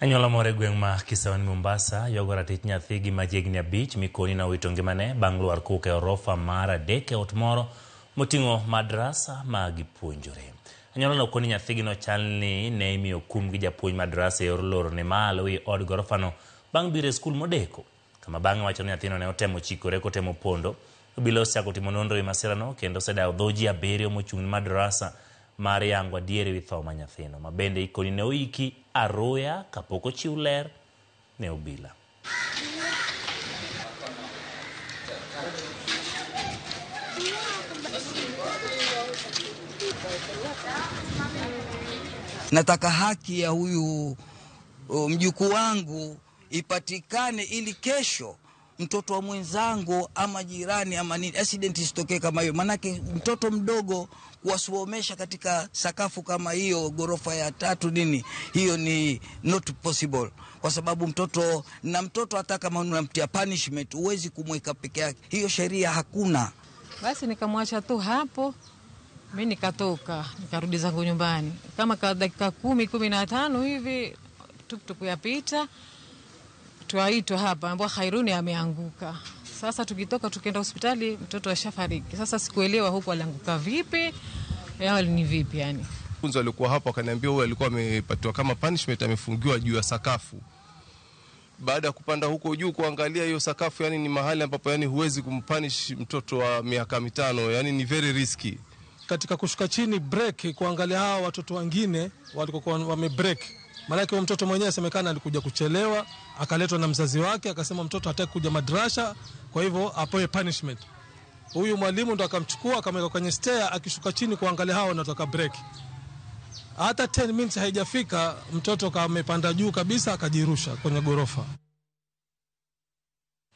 Anyuola moro e gweng' ma Kisauni Mombasa ywago ratich nyathigi ma jahigni 5 mikoni nowito ngimane bang' lwar kowuok e orofa mar 3 e ot moro moting'o madrasa ma gipuonjore. Anyuolano koni nyathigino chal ni ne imiyo kum gi japuonj madrasa e yor lorone malo wi od gorofano bang' biro e skul modeko. Kama bang'e wacho ni nyathino ne otemo chikore kotemo pondo. Obila osechako timo nonro e masirano kendo osedayo dho ji 7 mochung' ne madrasa mar yango adier ewi tho ma nyathino, ma bende ikoni ne oiki aruya kapok ochiw ler ne obila. Nataka haki ya huyu mjukuu wangu ipatikane ili kesho mtoto wa mwenzangu ama jirani ama nini accident isitokee kama hiyo. Manake mtoto mdogo kuwasomesha katika sakafu kama hiyo, gorofa ya 3 nini, hiyo ni not possible. Kwa sababu mtoto na mtoto hata kama unamtia punishment huwezi kumweka peke yake, hiyo sheria hakuna. Basi nikamwacha tu hapo, mimi nikatoka nikarudi zangu nyumbani kama ka dakika 10 15 hivi, tuktuk yapita, tuaitwa hapa, ambao Khairuni ameanguka. Sasa tukitoka tukienda hospitali mtoto ashafariki. Sasa sikuelewa huko alianguka vipi, yao ni vipi yani. Funzo alikuwa hapo akaniambia huyu alikuwa amepatiwa kama punishment, amefungiwa juu ya sakafu. Baada ya kupanda huko juu kuangalia hiyo sakafu, yani ni mahali ambapo yani huwezi kumpunish mtoto wa miaka 5, yani ni very risky. Katika kushuka chini break kuangalia hawa watoto wengine walikokuwa wame break. Maana mtoto mwenyewe asemekana alikuja kuchelewa, akaletwa na mzazi wake, akasema mtoto hataki kuja madrasa, kwa hivyo apewe punishment. Huyu mwalimu ndo akamchukua akamweka kwenye stair, akishuka chini kuangalia hao wanatoka break. Hata 10 minutes haijafika mtoto kamepanda juu kabisa akajirusha kwenye gorofa.